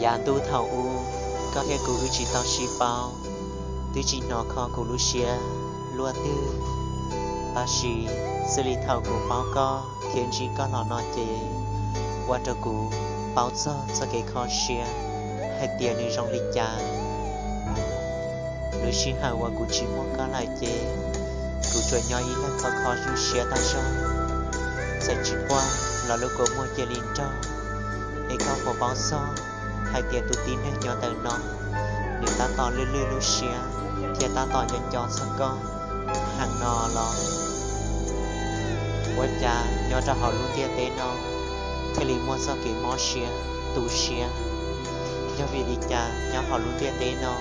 Yav ntuj thaum ub, koj thiab kuv wb tsis tau sib paub, twb tsis hnov kho kuv lub siab luaj twg. Tab sis xws li thaum kuv paub koj thiab ntsib koj los no ces ua rau kuv paub txog txoj kev kho siab hais tias nws zoo li cas. Lub sij hawm uas kuv tsis muaj koj lawm ces kuv tsuas nyob ib leeg kho kho lub siab tag zog. Txawm tsis quaj los lub kua muag cia li nrog, es koj puas paub txog hais tias tus tib neeg nyob ntawm no, nws tab tom lwj lwj lub siab thiab tab tom nco nco txog koj heev no los? Ua cas nyob rau hauv lub ntiaj teb no thiaj li muaj txoj kev mob siab, tu siab? Yog vim li cas nyob hauv lub ntiaj teb no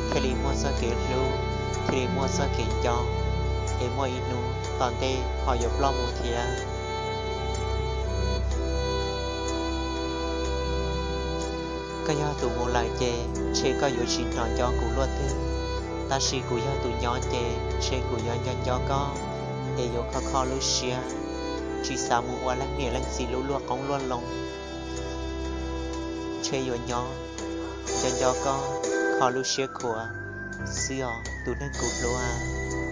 thiaj li muaj txoj kev hlub, thiaj li muaj txoj kev nco, es muaj ib hnub tom ntej ho yuav ploj mus thiab? Koj yog tus mus lawm ces ntshe koj yuav tsis hnov nco kuv luaj twg, tab sis kuv yog tus nyob ces ntshe kuv yuav nco nco koj, es yuav kho kho lub siab, tsis xav mus ua leej niam leej txiv lub luaj qoob luaj loo. Ntshe yuav nyob nco nco koj, kho lub siab khuav xwb os tus neeg kuv hlub.